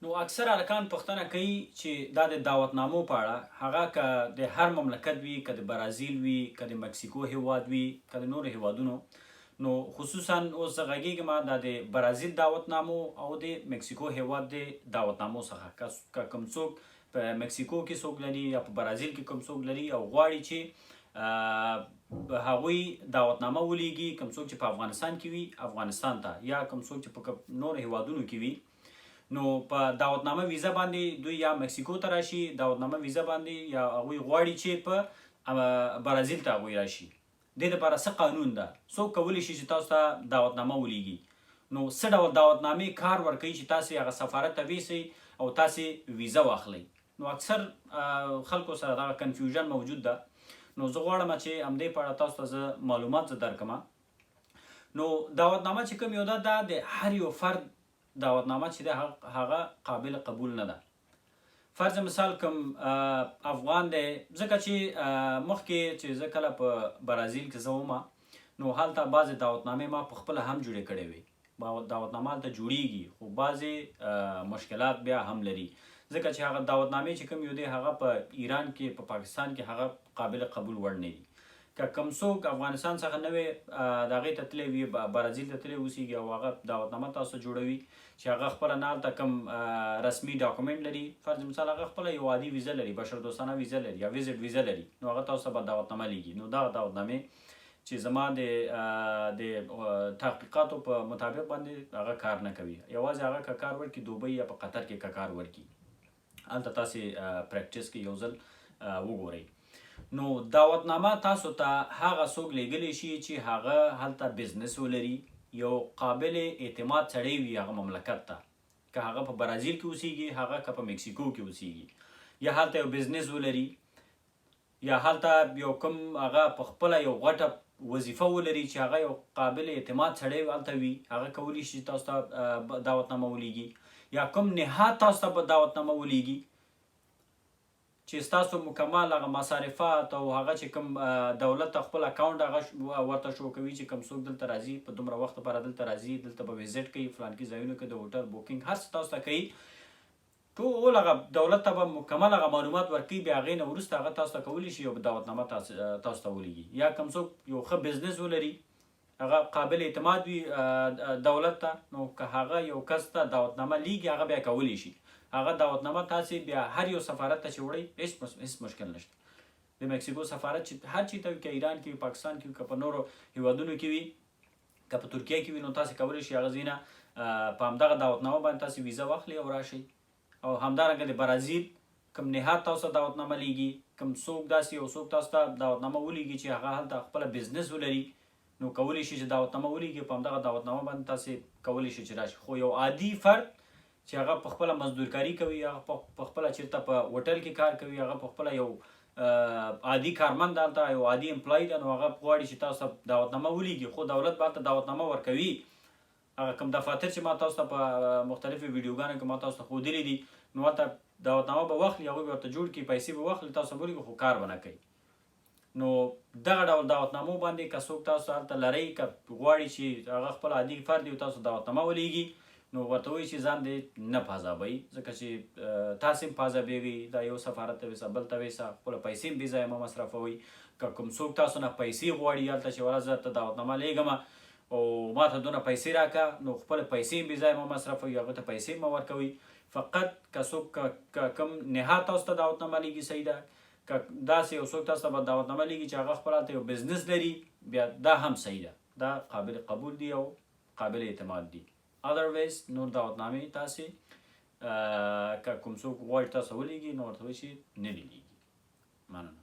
نو اکثر هلکان پوښتنه کوي چې دا د دعوتنامو په اړه، هغه که د هر مملکت وي، که د برازیل وي، که د مکسیکو هیواد وي، که د نورو هیوادونو، نو خصوصا اوس زه غږیږم دا د برازیل دعوتنامو او د مکسیکو هیواد د دعوتنامو څخه. که کوم څوک په مکسیکو کې څوک لري یا په برازیل کې کوم څوک لري او غواړي چې هغوی دعوتنامه ولیږي، کوم څوک چې په افغانستان کې وي افغانستان ته، یا کوم څوک چې په نورو هیوادونو کې وي، نو په دعوتنامه ویزه باندې دوی یا مکسیکو ته راشي دعوتنامه ویزه باندې، یا هغوی غواړي چې په برازیل ته هغوی راشي، دې لپاره څه قانون ده؟ څوک کولی شي چې تاسو ته دعوتنامه ولیږي؟ نو څه ډول دعوتنامې کار ورکوي چې تاسو هغه سفارت ته ویسئ او تاسو ویزه واخلئ؟ نو اکثر خلکو سره دغه کنفیوژن موجود ده. نو زه غواړم چې همدې په اړه تاسو ته زه معلومات زه درکړم. نو دعوتنامه چې کوم یو ده، دا د هر یو فرد دعوتنامه چې ده هغه قابل قبول نه ده. فرض مثال کوم افغان دی، ځکه چې مخکې چې زه کله په برازیل کې زه وم، نو هلته بعضې دعوتنامې ما په خپله هم جوړې کړې وې. دعوتنامه هلته جوړیږي خو بعضې مشکلات بیا هم لري، ځکه چې هغه دعوتنامې چې کوم یو دی هغه په ایران کې، په پاکستان کې هغه قابل قبول وړ نه دي. که کوم څوک افغانستان څخه نوی د هغې ته تللی وي، برازیل ته تللی اوسېږي او هغه دعوتنامه تاسو جوړوي چې هغه خپله نه هلته کوم رسمي ډاکومنټ لري، فرض مثال هغه خپله یو عادي ویزه لري، بشردوستانه ویزه لري یا ویزټ ویزه لري، نو هغه تاسو ته به دعوتنامه لیږي. نو دغه دعوتنامې چې زما د تحقیقاتو په مطابق باندې هغه کار نه کوي. یوازې هغه که کار ورکړي دوبۍ یا په قطر کې که کار ورکړي، هلته تاسې پریکټس کې یو ځل وګورئ. نو دعوتنامه تاسو ته هغه څوک لیږلی شي چې هغه هلته بزنس ولري، یو قابل اعتماد سړی وي هغه مملکت ته، که هغه په برازیل کې اوسیږي، هغه که په مکسیکو کې اوسیږي، یا هلته یو بزنس ولري، یا هلته یو کوم هغه په خپله یو غټه وظیفه ولري چې هغه یو قابل اعتماد سړی هلته وي، هغه کولی شي چې تاسو ته دعوتنامه ولیږي، یا کوم نهاد تاسو ته دعوتنامه ولیږي چې ستاسو مکمل هغه مصارفات او هغه چې کوم دولت ته خپل اکاونټ هغه ورته شو کوي چې کوم څوک دلته راځي، په دومره وخت لپاره دلته راځي، دلته به ویزټ کوي، فلانکي ځایونو کې د هوټل بوکینګ هر څه تاسو ته کوي، ټول هغه دولت ته به مکمل هغه معلومات ورکوي. بیا هغې نه وروسته هغه تاسو ته کولی شي یو دعوتنامه تاسو ته ولیږي. یا کوم څوک یو ښه بزنس ولري، هغه قابل اعتماد وي دولت ته، نو که هغه یو کس ته دعوتنامه لیږي هغه بیا کولی شي هغه دعوتنامه تاسې بیا هر یو سفارت ته چې وړئ هیڅ مشکل نشته. د مکسیکو سفارت چې هر چیرته وي، که ایران کې وي، پاکستان کې وي، که په نورو هیوادونو کې وي، که په ترکیه کې وي، نو تاسې کولی شئ هغه ځای نه په همدغه دعوتنامه باندې تاسې ویزه واخلئ او راشئ. او همدارنګه د برازیل کوم نهاد تاسو ته دعوتنامه لیږي، کوم څوک داسې یو څوک تاسو ته دعوتنامه ولیږي چې هغه هلته خپله بزنس ولري، نو کولی شي چې دعوتنامه ولیږي، په همدغه دعوتنامه باندې تاسې کولی شئ چې راشئ. خو یو عادي فرد چې هغه په خپله مزدورکاري کوي، هغه په خپله چېرته په هوټل کې کار کوي، هغه په خپله یو عادي کارمند هلته یو عادي امپلای ده، نو هغه غواړي چې تاسو ته دعوتنامه ولیږي، خو دولت به هلته دعوتنامه ورکوي. هغه کوم دفاتر چې ما تاسو ته په مختلفو ویډیوګانو کې ما تاسو ته ښودلي دي، نو هلته دعوتنامه به واخلي، هغوی به ورته جوړ کړي، پیسې به واخلي، تاسو به ولیږي، خو کار به نه کوي. نو دغه ډول دعوتنامو باندې که څوک تاسو هلته لرئ، که غواړي چې هغه خپل عادي فرد یو تاسو دعوتنامه ولیږي، نو ورته وایي چې ځان دې نه په عذابوي، ځکه چې تاسې هم په عذابېږئ، دا یو سفارت ته ویسه بل ته ویسه، خپله پیسې هم بې ځایه مه مصرفوئ. که کوم څوک تاسو نه پیسې غواړي هلته چې ولا زه درته دعوتنامه لیږم او ما ته دونه پیسې راکه، نو خپله پیسې هم بې ځایه مه مصرفوئ، هغه ته پیسې مه ورکوئ. فقط که څوک که کوم نهاد تاسو ته دعوتنامه لیږي صحیح ده، که داسې یو څوک تاسو ته به دعوتنامه لیږي چې هغه خپل هلته یو بزنس لري، بیا دا هم صحیح ده، دا قابل قبول دي او قابل اعتماد دي. Otherwise نور دعوتنامې تاسې که کوم څوک غواړي تاسو ولیږي، نو ورته وایي چې نه دي لیږي. مننه.